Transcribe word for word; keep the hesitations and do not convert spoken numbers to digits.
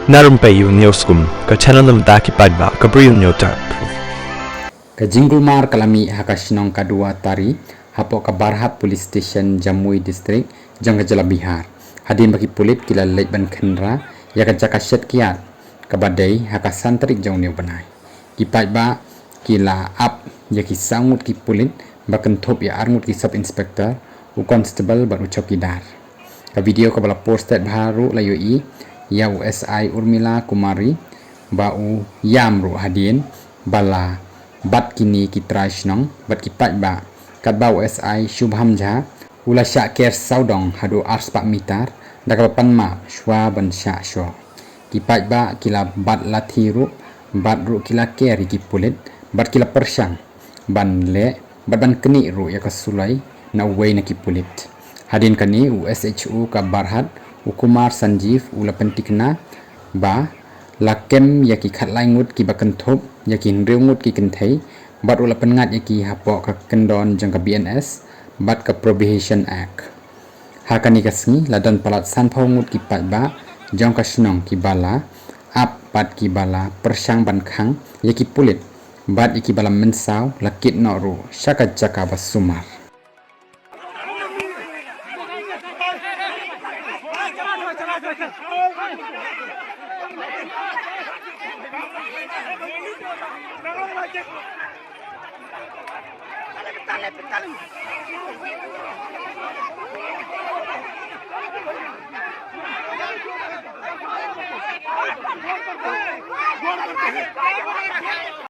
Na Rympei Ïewniewskum, ka channel na bynta ki paidbah ka Bri Ïewniewtrep. Ka jingkulmar ka la mih ha ka shnong Kaduatari, hapoh ka Barhat Police Station, Jamui District, jong ka jylla Bihar. Hadien ba ki pulit ki la leit ban khynra ïa ka jaka shet kiad kaba dei ha ka san tarik jong une u bnai. Ki paidbah ki la ap ïa ki saw ngut ki pulit, ba kynthup ïa ar ngut ki sub inspector, u constable bad u chowkidar. Ka video kaba la post bha ruh la ïohi ïa u S I Urmila Kumari, ba u ïam ruh hadien ba la bat kine ki trai shnong bad ki paidbah, katba u S I Shubham Jha u la shah ker sawdong haduh ar spah mitar da kaba pan map shuwa ban shah shoh. Ki paidbah ki la bat lathi ruh, bad ruh ki la ker ïa ki pulit, bad ki la pyrshang ban leh bad ban knieh ruh ïa ka suloi na uwei na ki pulit. Hadien kane, u S H O ka Barhat, u Kumar Sanjeev, u la pynthikna ba la kem ïa ki khatlai ngut kiba kynthup ïa ki hynriew ngut ki kynthei, bad u la pynngat ïa ki hapoh ka kyndon jong ka B N S bad ka Prohibition Act. Ha kane ka sngi la don palat sanphew ngut ki paidbah jong ka shnong kiba la ap bad kiba la pyrshang ban khang ïa ki pulit bad ïa kiba la mynsaw la kit noh ruh sha ka jaka ba sumar.